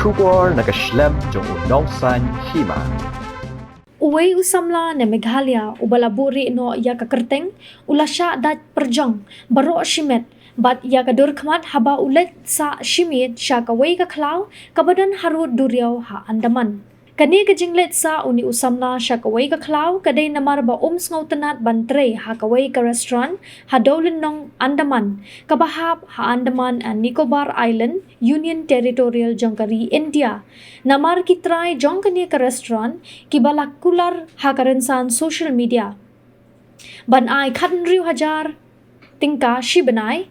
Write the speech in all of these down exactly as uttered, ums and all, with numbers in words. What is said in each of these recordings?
Khubor na ka shlem jong u nongsaiñ hima. Uwei u samla na Meghalaya uba la buhrieh noh ïa ka kyrteng u la shah dait pyrjong baroh shimet bad ïa ka dur khmat haba u leit sah shimiet sha kawei ka khlaw kaba don harud duriaw ha Andaman. Kane ka jingleit sah une u samla sha kawei ka khlaw ka dei namar ba um sngewtynnad ban trei ha kawei ka restaurant ha Dowlynnong, Andaman, kaba hap ha Andaman and Nicobar Island, Union Territorial jong ka ri India. Namar ki trai jong kane ka restaurant kiba la kular ha ka rynsan social media ban ai khathynriew hajar tyngka shi bnai,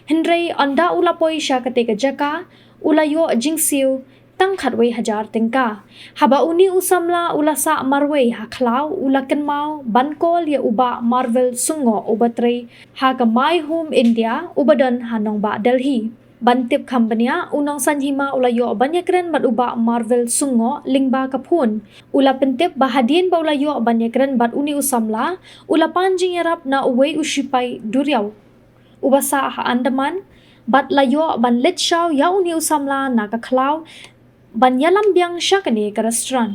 hynrei ynda u la poi sha kata ka jaka u la ïoh jingsiew tang khatwei hajar tyngka. Haba une u samla u la sah marwei ha khlaw u la kynmaw ban call ïa u Bah Marvel Sungoh uba trei ha ka My Home India uba don ha nongbah Delhi. Ban tip kham bniah, u nongsaiñ hima u la ïoh ban ïakren bad u Bah Marvel Sungoh lyngba ka phone. U la pyntip ba hadien ba u la ïoh ban ïakren bad une u samla, u la pan jingïarap na uwei u shipai duriaw uba sah ha Andaman bad la ïoh ban leit shaw ïa une u samla na ka khlaw ban ïalam biang sha kane ka restaurant.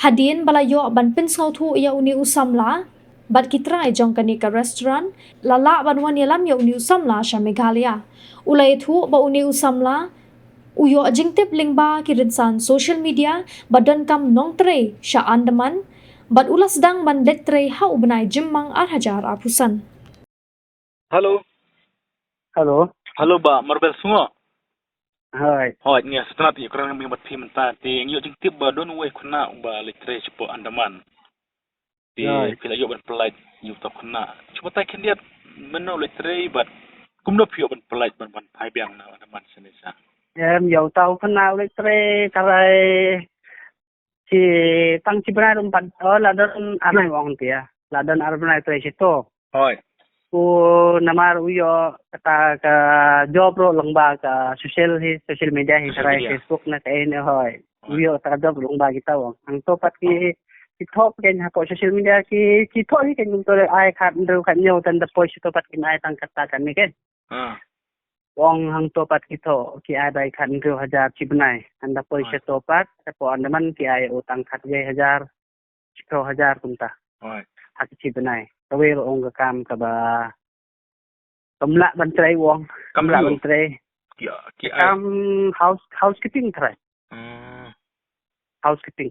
Hadien ba la ïoh ban pynsngewthuh ïa une u samla bad ki trai jong kane ka restaurant, la lah ban wan ïalam ïa une u samla sha Meghalaya. U la ïathuh ba une u samla u ïoh jingtip lyngba ki rynsan social media ba donkam nongtrei sha Andaman bad u la sdang ban leit trei ha u bnai Jymmang ar hajar arphew san. Hello. Hello. Hello, Bah Marvel Sungoh. Hoi. Hoi, ngi sngewtynnat ïakren bad phi mynta, te ngi ïoh jingtip ba don uwei u khynnah uba leit trei shapoh Andaman. Te phi la ïoh ban pyllait ïa uta u khynnah. Shu batai khyndiat, mano u leit trei bad kumno phi ïoh ban pyllait ban ban phai biang na Andaman shane sha? Em, ïa uta u khynnah u leit trei ka la Shi tang shi bnai ruh pat, oh, la don ar bnai, ong te ïa. La don ar bnai trei shito. Hoi. U namar u ïoh kata ka job ruh lyngba ka social hi, social media hi, tharai Facebook ne kaei ne, hoi. U ïoh kata ka job lyngba kita, ong. Hangto pat ki ki thoh kein hapoh social media ki ki thoh hi kein kumto, ai khathynriew khathynñiew, tang da poi shito pat kin ai tang kata kane kein. Ong hangto pat ki thoh ki ai bai khathynriew hajar shi bnai. Ynda poi shato pat, shapoh Andaman ki ai u tang khatwei hajar, shiphew hajar kumta. Ha ki shi bnai. Kawei ruh ong ka kam kaba kam lah ban trei, ong. Kam lah ban trei. Ki kam house housekeeping trai. Housekeeping.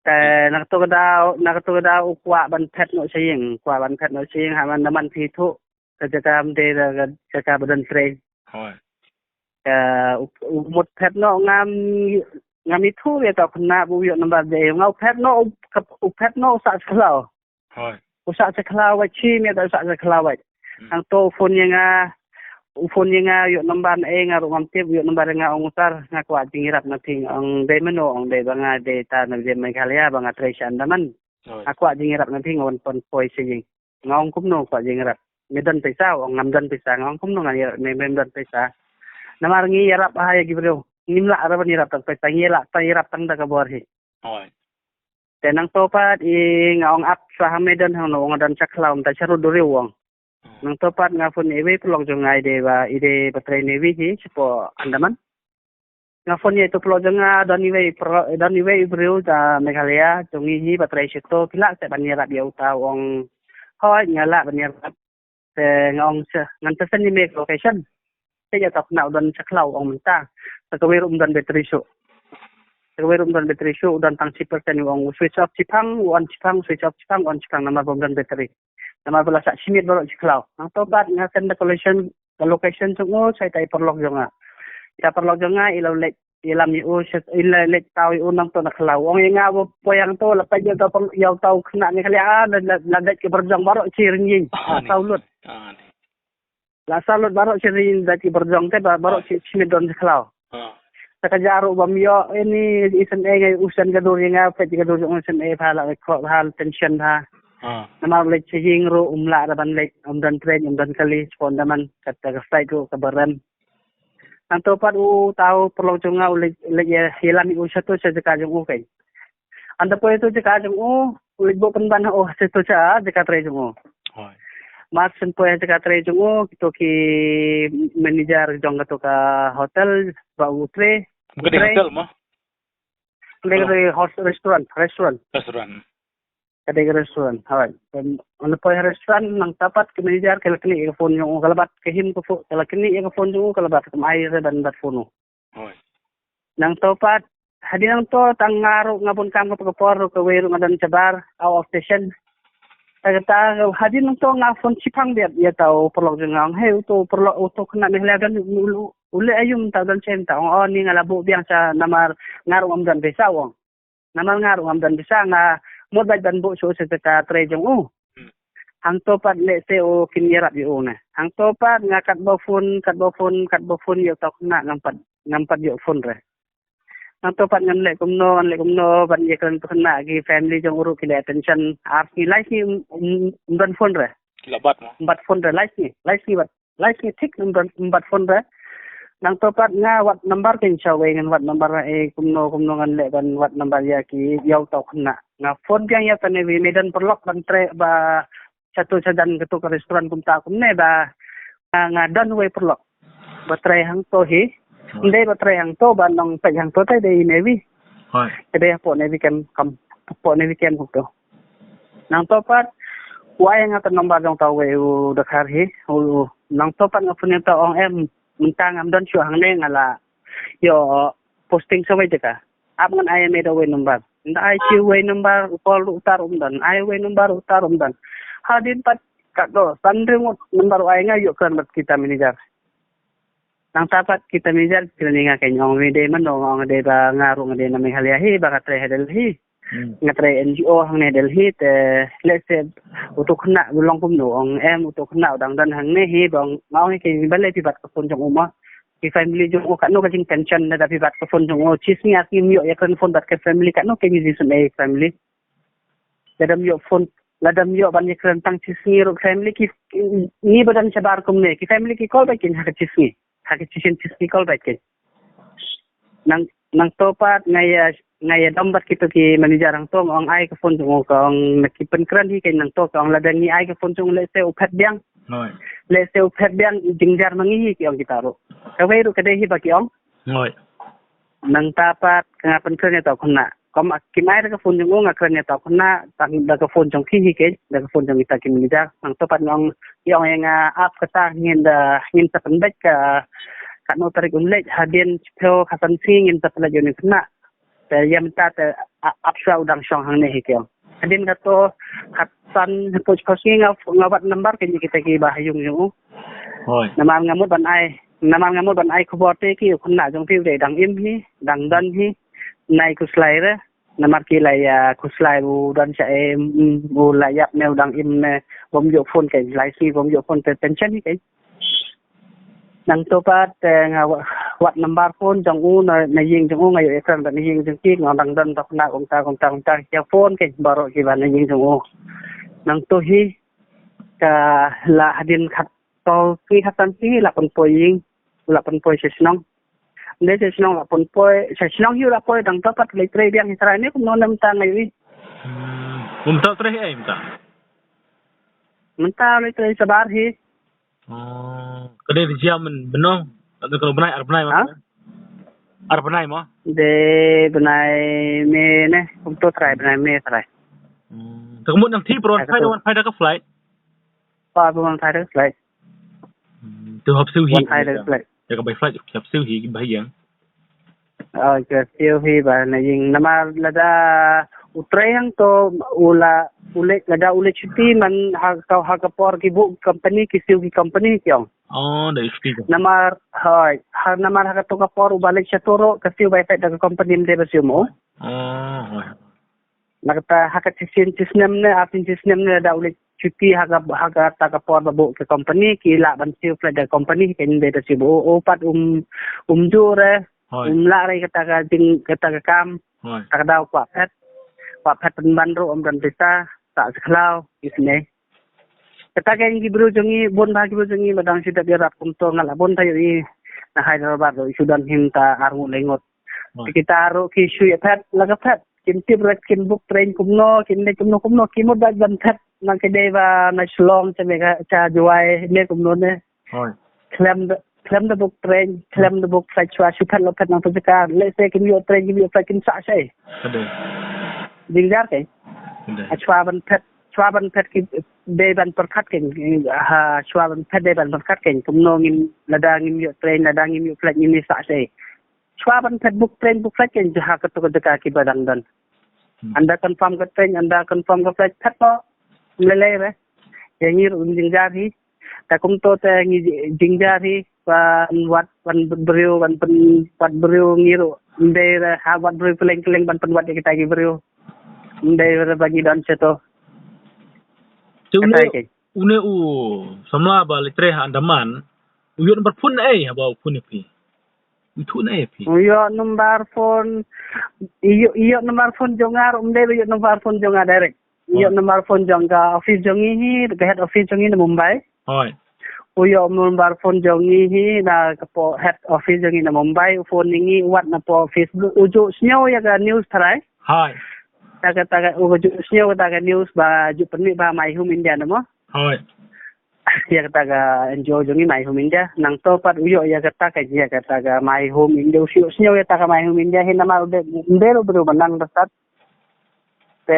Te na kato ka daw, na kato ka daw u kwah ban phet noh sha ïing, kwah ban phet noh sha ïing, ha man, naman phi thuh ka jaka, ym dei ka jaka ba don trei. Hoi. Te u mut phet noh, ngam, ngam ithuh ïa ka khynnah ba u ïoh number dei, nga u phet noh, u phet noh u sah sha khlaw. Hoi. U sah sha khlaw wait, shi miet u sah sha khlaw wait. Hangto u phone ïa nga, u phone ïa nga, u ïoh number na ei nga ruh ngam tip, u ïoh number ïa nga, ong u sir, nga kwah jingïarap na phi. Ong dei mano? Ong dei ba nga dei ta na Jaiñtia Meghalaya ba nga trei sha Andaman. Hoi. Nga kwah jingïarap na phi, nga wan poi sha ïing. Nga ong kumno kwah jingïarap? Me don pisa? Ong ngam don pisa. Nga ong kumno ngam ïarap me, mem don pisa? Namar ngi ïarap ha ïa ki briew. Ngim lah ruh ban ïarap tang pisa, ngi lah tang ïarap tang da ka bor hi. Hoi. Te nangto pat i nga ong ap shuwa ha me don hangno, nga don sha khlaw, mynta sha rud duriaw, ong. Nangto pat nga phone ïa iwei paralok jong nga, i dei ba, i dei ba trei Navy hi shapoh Andaman. Nga phone ïa ito paralok jong nga, don iwei, don iwei i briew na Meghalaya jong ngi hi ba trei shato, phi lah seh ban ïarap ïa uta? Ong hooid nga lah ban ïarap. Te nga ong seh, ngan sa send ïa me ka location. Te ïa uta u khynnah u don sha khlaw, ong mynta. Te kawei ruh um don battery shuh. Te kawei ruh um don battery shuh, u don tang shi percent, u ong u switch off shiphang, u on shiphang, switch off shiphang, u on shiphang, namar ba um don battery. Namar ba la sah shi miet baroh shi khlaw. Nangto pat nga send da ka location, ka location jong u sha ita i paralok jong nga. Ita paralok jong nga i la leit ïalam ïa u, i la leit taw ïa u nangto na khlaw. Ong ïa nga ba poi hangto la peit ïa uta u khynnah ne, kali ah, la dait ki byrjong baroh shi rynïeng. La saw lut. La saw lut baroh shi rynïeng, dait ki byrjong te baroh shi miet don sha khlaw. Te ka jia ruh bym ïoh ïa i sngewsih, nga u send ka dur ïa nga, peit ka dur jong u sngewsih bha, la khroh bha, tension bha. Namar leit sha ïing ruh um lah ruh ban leit, um don train, um don kali, shapoh Andaman, kata ka flight ruh kaba rem. Nangto pat uta u paralok jong nga u leit, leit ïalam ïa u shato sha jaka jong u kein. Ynda poi shato jaka jong u, u leit buh pynban ha u shato sha jaka trei jong u. Mar shen poi ha jaka trei jong u, kito ki manager jong kato ka hotel, ba u trei. Ka dei hotel mo? Ka dei restaurant, restaurant. Restaurant. Ka dei ka restaurant, hoi. Ngan poi ha restaurant, nangta pat ka manager ka la knieh ïa ka phone jong u, ka la bat ka him ka phone, ka la knieh ïa ka phone jong u, ka la bat, kam ai re ban bat phone u. Hoi. Nangta pat, hadien nangta tang nga ruh nga bun kam ka por ruh, kawei ruh nga don shabar, out of station. Ta kata, hadien nangta nga phone shipang biang ïa uta u paralok jong nga, ong, "Hei, uto u paralok, uto u khynnah Meghalaya don, u leh aïu mynta, don shaei mynta?" Ong, "Oh, ni nga la buh biang sha namar nga ruh ngam don pisa," ong. Namar nga ruh ngam don pisa, nga mut bad ban buh shuh sha ka trei jong u. Hangto pat lehse u kin ïarap ïa u ne. Hangto pat nga katba phone, katba phone, katba phone ïa uta u khynnah, ngam pat, ngam pat ïoh phone re. Hangto pat ngan leh kumno, ngan leh kumno ban ïakren uta u khynnah, ki family jong u ruh ki leh attention. Ar sngi, lai sngi ym, ym, ym don phone re. Ki la bat mo? Ym bat phone re, lai sngi, lai sngi bat. Lai sngi thik ym bat, ym bat phone re. Nangto pat nga wad number kein sha wei, ngan wad number, eh, kumno kumno ngan leh ban wad number ïa ki, ïa uta u khynnah. Nga phone biang ïa uta u Nevi, me don paralok ban trei ba shato shadan kato ka restaurant kumta kumne ba nga, nga don wei paralok ba trei hangto hi. Hoi. Ym dei ba trei hangto, ba nongpeit hangto te dei Nevi. Hoi. Te dei hapoh Nevi camp, kam, hapoh Nevi camp kumto. Nangto pat u ai ïa nga ka number jong uta uwei u dkhar hi. U, nangto pat nga phone ïa uta, ong, em, mynta ngam don shuh hangne, nga la ïoh posting sha wei jaka. Ap ngan ai ïa me da uwei number. Nga ai sha uwei number, u call ruh uta ruh um don. Ai uwei number, uta ruh um don. Hadien pat katto san ryngut number u ai, nga ïoh kren bad kita manager. Nangta pat kita manager ki la ong ïa nga, kein ong, me dei mano, nga ong dei ba nga ruh nga dei na Meghalaya hi, ba nga trei ha Delhi. Hmm. Nga trei N G O hangne Delhi, te lehse uto u khynnah u long kumno, ong, em, uto u khynnah u dang don hangne hi, ba ong, nga ong ïa ki, balei phi bat ka phone jong u mo? Ki family jong u katno ka jingtension lada phi bat ka phone jong u, shi sngi ar sngi ym ïoh ïakren phone bad ka family, katno ka jingïasyrdoh ïa ka family. Lada ym ïoh phone, lada ym ïoh ban ïakren tang shi sngi ruh ka family ki, ki, ngi ba don shabar kumne, ki family ki call beit kein ha ka shi sngi. Ha ka shisien shi sngi call beit kein. Nang, nangto pat nga ïa, nga ïadom bad kito ki manager hangto, nga ong ai ka phone jong u, ka ong, na ki pynkren hi kein nangto, ka ong lada ngi ai ka phone jong u lehse u phet biang. Hoi. Lehse u phet biang, jynjar ma ngi hi, ki ong kita ruh. Kawei ruh ka dei hi ba ki ong. Hoi. Nangta pat ka nga pynkren ïa uta u khynnah. Kum kim ai da ka phone jong u, nga kren ïa uta u khynnah, tang da ka phone jong ki hi kein, da ka phone jong kita ki manager. Nangto pat nga ong, ki ong ïa nga, ap kata, ngin da, ngin sa pynbeit ka, katno tarik un leit, hadien shiphew khatsan sngi ngin sa pynleit ïa une u khynnah. Te ïa mynta te, a-, ap shuwa u dang shong hangne hi, ki ong. Hadien kato khatsan, shiphew sngi nga, nga wad number kein ïa kita kiba ha ïing jong u. Hoi. Namar nga mut ban ai, namar nga mut ban ai khubor te ki, u khynnah jong phi u dei dang im hi, dang don hi, nai khuslai re. Namar ki la ïa khuslai u don shaei, mm, u la ïap ne u dang im ne, bym ïoh phone kein, lai sngi bym ïoh phone, te tension hi kein. Nangto pat, eh, nga wa-, wad number phone jong u na, na ïing jong u, nga ïoh ïakren bad na ïing jong ki, nga ong dang don uta u khynnah kumta kumta kumta, ïa phone kein baroh kiba na ïing jong u. Nangto hi ka la hadien khat Tang ki khatsan ki la pynpoi ïing, la pynpoi sha shnong. Ym dei sha shnong la pynpoi, sha shnong hi la poi, dang to pat leit trei biang hi trai ne kumno ne mynta nga ïohi. Hmm, mynta trei hi ei mynta? Mynta leit trei shabar hi. Oh, ka dei jia mynno, ka dei ka bnai ar bnai mo? Ha? Ar bnai mo? Dei bnai May ne, kumto trai bnai May trai. Hmm, te ka mut nang thie pynban phai da wan phai da ka flight. Ba, ba wan phai da ka flight. Hmm, to hap siew hi. Wan phai da ka flight. Ïa ka bai flight hap siew hi ba ïeng. Oh, ka siew hi ba na ïing. Namar lada u trei hangto u la, u leit, lada u leit shuti man ha ka, ha ka por ki buh company, ki siew ki company ki ong. Oh, da shuti. Namar, hoi, ha, namar ha kato ka por u ba leit shato ruh ka siew bai flight da ka company, ym dei ba siew mo. Oh, hoi. Na kata ha ka shisien shisnem ne, ar shisnem ne, da u leit shuti ha ka, ha kata ka por ba buh ka company, ki lah ban siew flight da company, kein ym dei ba siew ba u, u pat um, um juh re, hoi, um lah re kata ka jing, kata ka kam, hoi, kata ka daw kwah phet, kwah phet pynban ruh um don pisa, sah sa khlaw, isynei. Kata kein ki briew jong ngi, bun bha ki briew jong ngi, ba dang shu dep ïarap kumto, nga la bun bha ïohi, na Hyderabad ruh shu don hi mynta ar ngut lai ngut. Hoi. Kita ruh ki shu ïa phet, la ka phet. Kim tip re kin book train kumno, kin leit kumno kumno, ki mut ba ban phet. Nang ki dei ba na Shillong cha Megha-, cha Jowai ne kumno ne. Hoi. Khlem da, khlem da book train, khlem da book flight shuwa, shu phet lo phet nangto jaka. Let's say kim ïoh train, kim ïoh flight, kin sah shaei? Ka dei. Jingjar kein. Ka dei. Ha shuwa ban phet, shuwa ban phet ki dei ban pyrkhat kein. Ha shuwa ban phet dei ban pyrkhat kein. Kumno ngin, lada ngim ïoh train, lada ngim ïoh flight, ngin ïa sah shaei? Shuwa ban phet book train, book flight kein, ha kato ka jaka kiba dang don. Hmm. Ynda confirm ka train, ynda confirm ka flight, phet noh. Ym lei lei re. Ïa ngi ruh ngim jingjar hi. Te kumto te ngi ji-, jingjar hi. Ban wad, ban briew, ban pyn-, wad briew ngi ruh. Ym dei re, ha wad briew kylleng kylleng ban pynwad ïa kita ki briew. Ym dei re ba ngi don shato. Te une, kata kein. Une u samla ba leit trei ha Andaman, u ïoh number phone ei haba u phone ïa phi? U ïoh number phone, ïoh, ïoh number phone jong nga ruh, ym dei ba ïoh number phone jong nga direct. Ïoh number phone jong ka office jong ngi hi, ka head office jong ngi na Mumbai. Hoi. U ïoh number phone jong ngi hi na ka po-, head office jong ngi na Mumbai, u phone ïa ngi, u wad na poh Facebook, u ju sngew ïa ka news tharai. Hoi. Ta ka, ta ka, u ju sngew kata ka news ba ju pynmih ba My Home India na mo. Hoi. Ïa kata ka N G O jong ngi My Home India. Nangto pat u ïoh ïa kata ka, ïa kata ka My Home India. U sngew, sngew ïa kata ka My Home India hi namar u dei, u dei u briew ba nang da sat. Te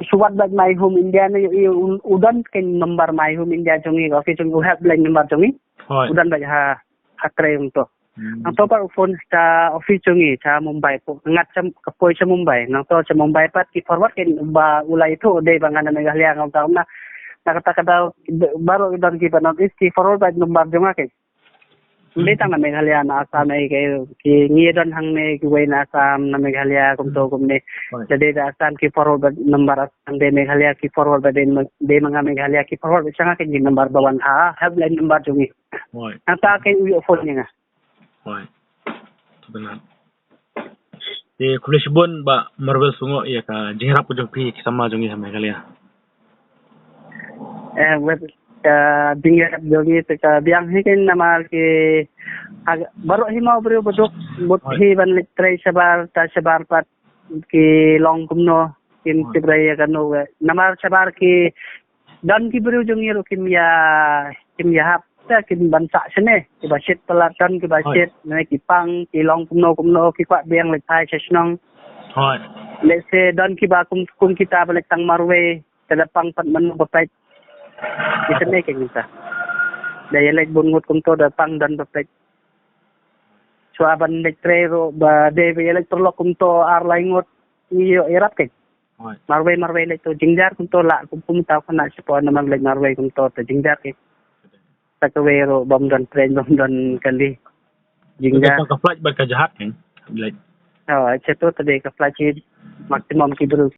shu wad beit My Home India ne ïoh, u, u don kein number My Home India jong ngi, office jong ngi, u helpline number jong ngi. Hoi. U don beit ha, ha tray kumto. Hmm. Nangto pat u phone sha office jong ngi, sha Mumbai, poi ngat sha, ka poi sha Mumbai. Nangto sha Mumbai pat ki forward kein ba u la ïathuh dei ba nga na Meghalaya nga, kumta kumna. Na kata ka daw baroh ki don kiba North East ki forward beit number jong nga kein. Hmm. Ym dei tang na Meghalaya, na Assam ei, ki, ki ngi don hangne kiwei na Assam, na Meghalaya, kumto kumne. Hoi. Lada dei da Assam ki forward beit number Assam, dei Meghalaya ki forward beit, dei ma-, dei ma nga Meghalaya ki forward beit sha nga kein ki number ba wan ha helpline number jong ngi. Hoi. Nangta kein u ïoh phone ïa nga. Hoi. Te bynta. Te khublei shibun Bah Marvel Sungoh ïa ka jingïarap ka jong phi ki samla jong ngi ha Meghalaya. Eh, wei, ka jingïarap jong ngi te ka biang hi kein namar ki, ha, baroh hi mawbriew baduk, mut hi ban leit trei shabar, ta shabar pat ki long kumno, kim tip re ïa kano, eh, namar shabar ki don ki briew jong ngi ruh kim ïa, kim ïahap, te kim ban sah shane, kiba shit palat don kiba shit, ne ki pang, ki long kumno kumno, ki kwah biang leit phai sha shnong. Hoi. Let's say don kiba kum, kum kita ba leit tang marwei, te da pang pat mano ba peit. Ki shane kein kita. Da ïa leit bun ngut kumto da pang don ba peit. Shuwa ban leit trei ruh ba dei ba ïa leit paralok kumto ar lai ngut. Ngi ïoh ïarap kein. Hoi. Marwei marwei leit to jingjar kumto lah kum, kumta kane shapoh namar leit marwei kumto to jingjar kein. Sa kawei ruh bym don train bym don kali. Jingjar. Ka flight bad ka jahaj kein. Leit. Oh, shato te dei ka flight hi maximum ki briew.